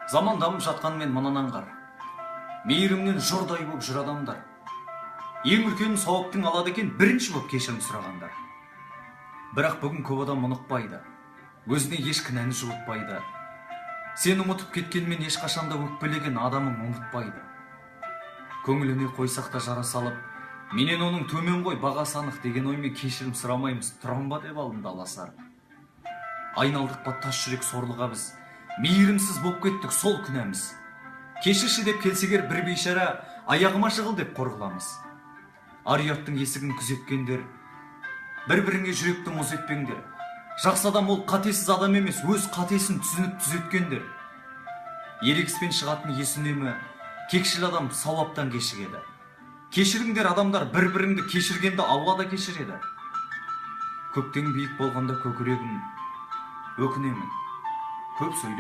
Заман дамып жатқанымен, мынаны аңғар: мейірімнен жұрдай боп жүр адамдар. Ең үлкен сауаптың алады екен бірінші боп кешірім сұрағандар. Бірақ бүгін көп адам мұны ұқпайды, өзіне еш кінәні жуытпайды. Сен ұмытып кеткенмен, ешқашан да өкпелеген адамың ұмытпайды. Көңіліне қойсақ та жара салып, менен оның төмен ғой бағасы анық деген оймен кешірім сұрамаймыз, тұрам ба деп алдында аласарып. Айналдық па тас жүрек сорлыға біз? Мейірімсіз боп кеттік, сол күнәміз. Кешірші деп келсегер бір бейшара, аяғыма жығыл деп қор қыламыз. Ар ұяттың есігін күзеткендер, бір біріңе жүректі мұз етпеңдер. Жақсы адам ол қатесіз адам емес, өз қатесін түсініп түзеткендер. Ерегіспен шығатын ес үнемі, кекшіл адам сауаптан кешігеді. Кешіріңдер, адамдар, бір біріңді. Кешіргенді Алла да кешіреді. Көктен биік болғанда көкірегім, өкінемін көп сөйлеп.